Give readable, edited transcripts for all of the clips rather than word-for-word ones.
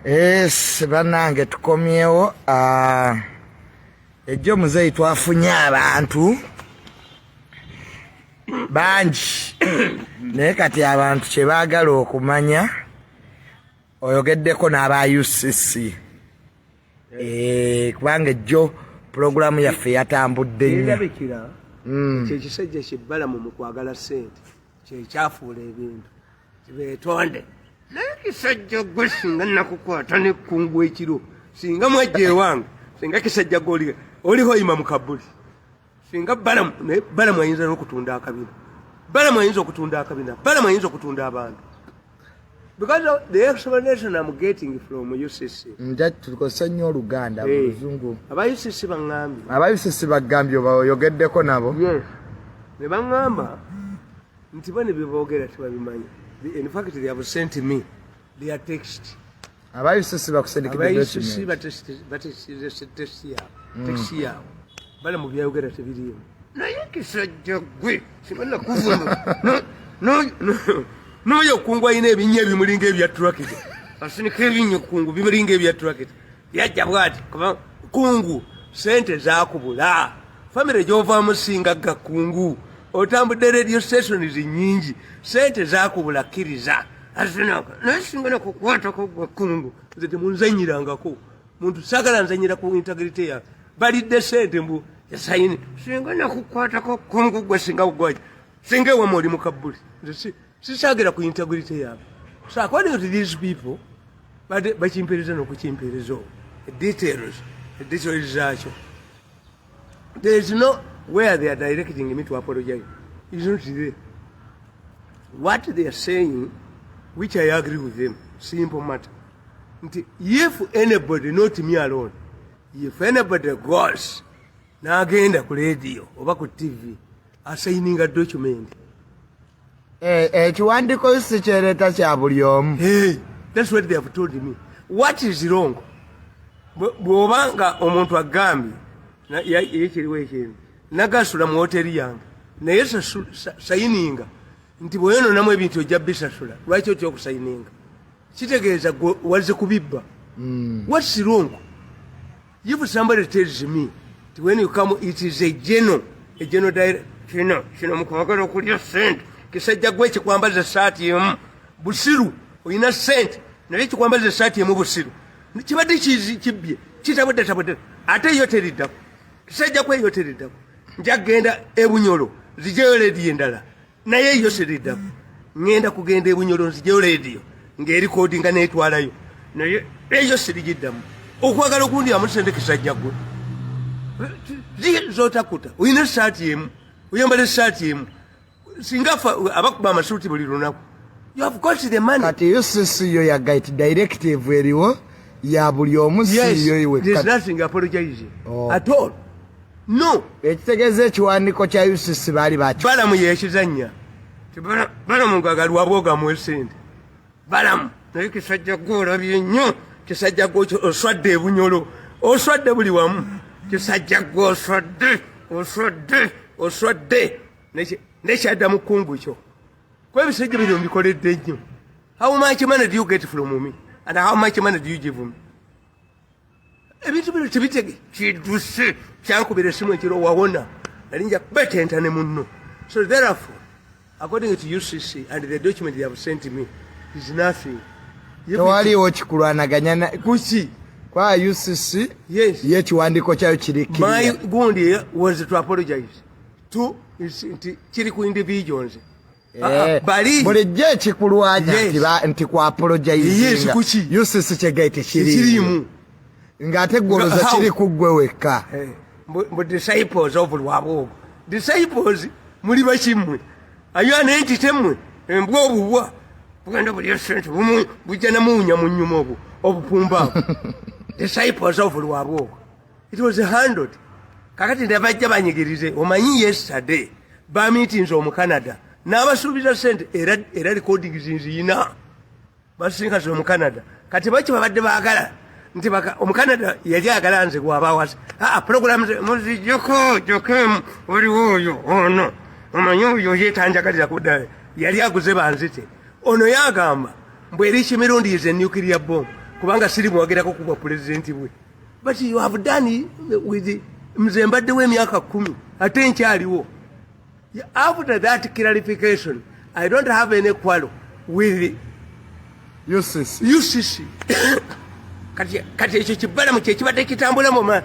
Yes, bannange tukomyewo. Ah, ejjo muzeeyi twafunye abantu bangi, naye kati abantu kye baagala okumanya, oyogeddeko n'aba UCC. Eh, kubanga ejjo pulogulaamu yaffe yatambudde nnyo. Erabikira kyekisajja kyebbalamu mu kwagala ssente, kyekyafuula ebintu kibeetonde. Naye kisajja gwe, singa nakukwata nekkungu ekiro, singa mwajja ewange, singa kisajja gwe oliho yima mu kabuli, singa Balamu. Naye Balamu ayinza n'okutunda akabina. Balamu ayinza okutunda akabina. Balamu ayinza okutunda abantu, because of the explanation I'm getting from UCC. Nja tukozesa nnyo Oluganda. Eh. Oluzungu. Aba UCC baŋŋambye. Aba UCC bagambye oba oyogeddeko nabo? Yes, ne baŋŋamba nti bo ne byeboogera tebabimanyi. In fact, they have sent me their text. Aba UCC bakusindikidde Aba UCC document? Batestinze text yaabwe. Text yaabwe bala mu byayogera tebiriimu. Naye kisajja gwe, singa nakuvuma n'oyo kungu alina ebinnya ebimulinga ebya turakita, asinika ebinnya kungu bimulinga ebya turakita. Yajja bwati kuba kungu sente zakubula famire gyovaamu. Singa ga kungu otambudde radio stations nyingi, sente zakubula, kkiriza asinaka. Naye singa nakukwatako gwe kungu, nze temunzanyirangako muntu, sagala nzanyira ku integrity yange. Balidde sente mbu yasayini. Singa nakukwatako kungu gwe, singa gwaji, singa ewama oli mu kabbuli. Nze sisaagera ku integrity yange. So according to these people, bakimpeereza n'okukimpeereza obwo details zaakyo, there is no where they are directing me to apologize. Is not there. What they are saying, which I agree with them, simple matter nti if anybody, not me alone, if anybody goes n'agenda ku radio oba ku TV asayininga document. Eh, ekiwandiiko si kyereeta kya buli omu. Hey, that's what they have told me. What is wrong? Bw'oba nga omuntu agambye ye kiriwo ekintu nagasula mu hoteri yange, naye sayininga nti bweyononamu ebintu ojja bisasula, lwaki otya okusayininga? Kitegeeza gwe wazze kubibba. What's wrong if somebody tells me nti when you come, it is a general direct? Kino mukwagala okulya sente, kisajja gwe kikwambaza esaati emu busiru. Olina sente naye kikwambaza esaati emu busiru. Kibadde kizi kibbye, kitabudde tabudde, ate yo teriddako. Kisajja kwe, yo teriddako. Nja kugenda ebunyolo nzijeyo lediyo endala, naye yo seriddako. Ŋŋenda kugenda ebunyolo nzijeyo lediyo ng'erikodinga netwalayo, naye eyo sirigiddamu. Okwagala okundyamu sente, kisajja gwe zotakuta, olina esaati emu, oyambala esaati emu. Singa abakuba amasuuti buli lunaku, you have got the money. Kati UCC yo yagaiti directive eriwo ya buli omu? Yes. Siyo iwe? There's nothing apologizing Oh. at all, no. Ekitegeeza ekiwandiiko kya UCC baali baki Balamu yekizanya. Balamu ngagalwa bwogamu esente Balamu. Naye kisajja gwe olabye nnyo. Kisajja gwe oswadde ebunyolo, oswadde buli wamu. Kisajja gwe oswadde, oswadde, oswadde. Nekyadda mu kungu kyo kuba ebisajja bino mbikoledde nnyo. How much money do you get from me and how much money do you give me? Ebintu bino tebitege kidduse. Kyankubira esimu ekiro, wawona nali nja kubetenta ne munno. So therefore, according to UCC and the document they have sent me, is nothing. Tewaliwo kikulwanaganya Kuki? Kwa UCC. Yes. Ye ekiwandiiko kyayo kiri My clear. gundi was to apologize to is nti kiri ku individuals. Ah, ah, Eh, bali bulijjo ekikulwanya nti ku apologizinga. Yes, kuki? UCC kyegayi tekiriimu. Tekiriimu. Ng'ate gwolooza How? kiri ku ggwe wekka. Eh, mbu disciples of Lwabwogo, disciples muli bakimmwe ayo anentite mmwe embwa obubwa bugenda bulya sente bumu bujja namuwunya mu nyuma obwo obupumbaavu. Disciples of Lwabwogo, it was handled. Kakati ndabajja banyigirize. Omanyi yesterday bamitinze omucanada n'abasuubiza sente, era recording zinziyina. Basinkase omucanada. Kati baki babadde baagala nti omucanada yali agala nze gwabawasa. Aa, program muzijjeko jokemu waliwo oyo ono omanyi oyo yetanjagalira kudda, yali aguze banzite. Ono yagamba mbu eri Kimirundi is a nuclear bomb. Kubanga siri muwagirako kubwa pulezidenti bwe. But you have done with nze mbaddewo emyaka 10 ate nkyaliwo. After that clarification, I don't have any quarrel with UCC. UCC. Kati ekyo kibalamu kyekibadde kitambulamu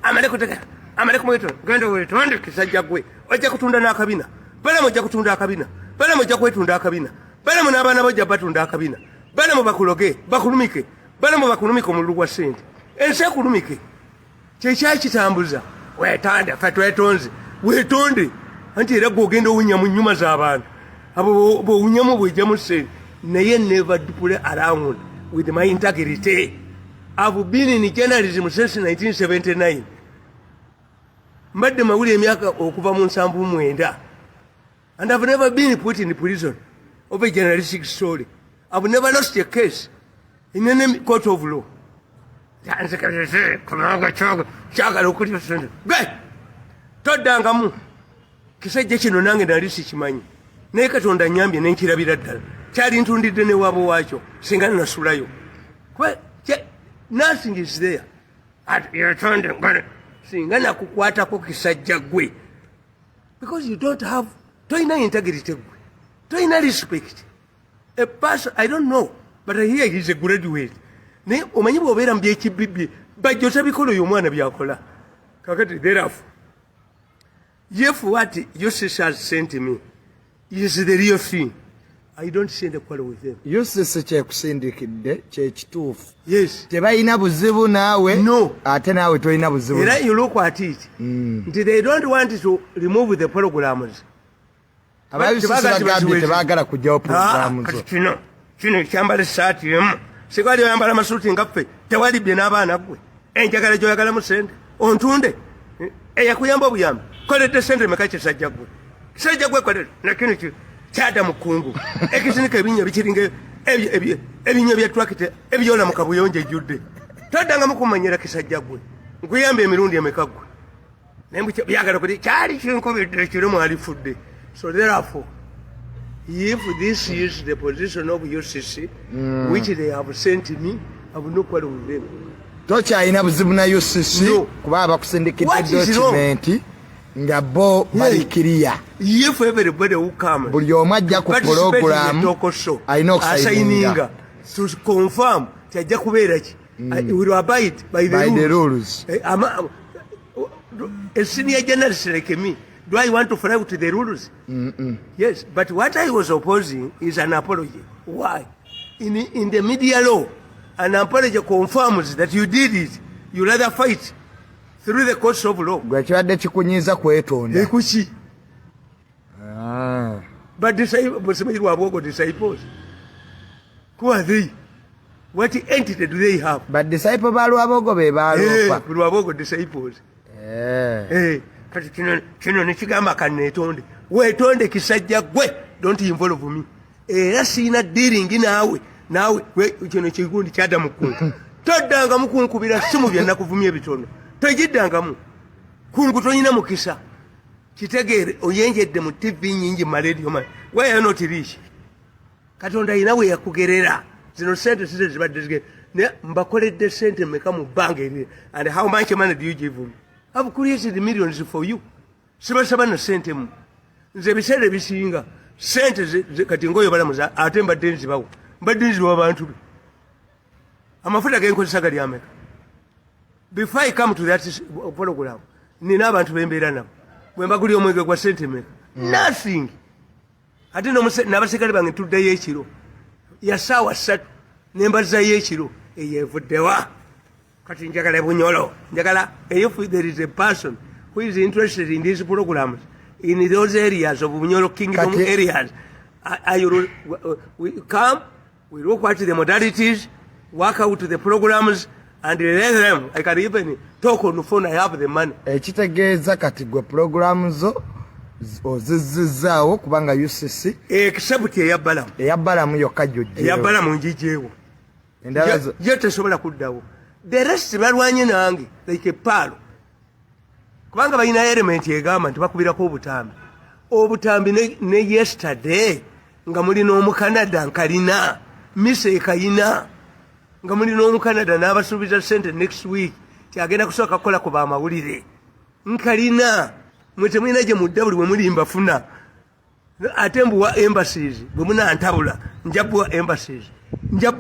amale kuteka amale kumweto genda wetonde kisajja gwe ojja kutunda n'akabina. Balamu ojja kutunda akabina. Balamu ojja kwetunda akabina. Balamu n'abaana bojja batunda akabina. Balamu bakuloge bakulumike. Balamu bakulumike omululu gwa ssente. Ensi ekulumike. Kyekyakitambuza wetonde ffe twetonze wetonde anti era gwe ogenda owunya mu nnyuma z'abantu abo bwowunyamu bwejjamu ssente. Naye never play around with my integrity. I've been in journalism since 1979. Mbadde mawulire emyaka okuva mu 79 and I've never been put in prison of a journalistic story. I've never lost a case in any court of law. Kubanga kyagala okulya sente gwe toddangamu kisajja kino nange nali sikimanyi naye Katonda nyambye nenkirabira ddala kyali ntundidde ne waabo waakyo singa nasulayo. Kuba nothing is there. Ati yetonde ngane singa nakukwatako kisajja gwe because you don't have toyina integrity gwe toyina respect. A person I don't know, but I hear he's a graduate. Naye omanyi bw'obeera mu byekibibbi bajjo tabikola oyo omwana byakola. Kakati therefore, if what UCC has sent me is the real thing, I don't see any quarrel with them. UCC kyekusindikidde kyekituufu. Yes. Tebalina buzibu naawe. No. Ate naawe tolina buzibu. Era you look at it nti they don't want to remove the programs. Aba UCC Tebaagala bagambye kibaziwezi. Tebaagala kugyawo Ah, puroguramu zo. Kati kino kyambala esaati emu sikwali oyambala amasuuti nga ffe tewalibbye n'abaana gwe enjagala gyoyagalamu sente ontunde eyakuyamba obuyambi koledde sente meka kisajja gwe kisajja gwe kolere nakino kyada mu kkungu ekisinika ebinnya bikiringa ebinnya bya twakita ebyola mu kabuyonjo ejjudde toddangamu kumanyira kisajja gwe nkuyamba emirundi emeka gwe naye mbu byagala kuti kyali kinkubidde ekiro mwalifudde. So therefore, if this is the position of UCC which they have sent me, I will not quarrel with them. Tokyalina buzibu na UCC? No. Kuba bakusindikidde What is wrong? Document nga bo bali clear. If everybody who comes Buli omu ajja ku participate in the puroguramu talk show alina okusayininga. Asayininga to confirm ti ajja kubeera ki will abide by the By the rules. rules. A senior journalist like me, do I want to fly to the rules? Yes, but what I was opposing is an apology. Why? In the media law, an apology confirms that you did it. You rather fight through the course of law. Gwe kibadde kikunyiiza kwetonda. Ekuki? Ah. But disciples, Rwabwogo disciples, who are they? What entity do they have? Ba disciple ba Lwabogo be baloopa. Rwabwogo disciples. Eh. Kati kino nekigamba kaneetonde weetonde kisajja gwe don't involve me era siina dealing naawe kino kigundi kyadda mukungu toddangamu kunkubira simu byenakuvumya ebitono togiddangamu kungu tolina mukisa kitegeere oyenjedde mu TV nyingi maradio why not rich? Katonda alina we yakugerera zino sente size zibadde zige naye mbakoledde sente meka mu bbanga eri and how much money do you give me? I've created millions for you. Sibasaba na sente mu nze ebiseera ebisinga sente kati ngoyo balamuza ate mbadde nzibawo mbadde nzibawo abantu be amafuta genkozesa gali ameka? Before I come to that program, nina abantu bembeera nabo bwe mbagulya omwenge gwa sente meka? Nothing. Ate n'abaserikale bange tuddeyo ekiro ya saawa 3 nembazzayo ekiro eyo evuddewa. Kati njagala Bunyolo njagala if there is a person who is interested in these programs in those areas of Bunyolo Kingdom areas, I will, we come, we look at the modalities, work out the programs and let them. I can even talk on the phone. I have the money. Ekitegeeza kati gwe puroguramu zo ozizzizaawo kubanga UCC Except eya Balamu. Eya Balamu yokka Eya gyojjeewo. Balamu njijeewo. Endala zo Yo tesobola kuddawo. The rest balwanye nange like epaalo kubanga balina element egamba nti bakubirako obutambi obutambi ne yesterday nga muli n'omukanada nkalina misa ekayina. Nga muli n'Omucanada n'abasuubiza sente next week, kyagenda kusooka kukola ku bamawulire. Nkalina mwe temulina gye mudda, buli bwe muli mbafuna. Ate mbuwa embassies, bwe munantabula nja buwa embassies, nja.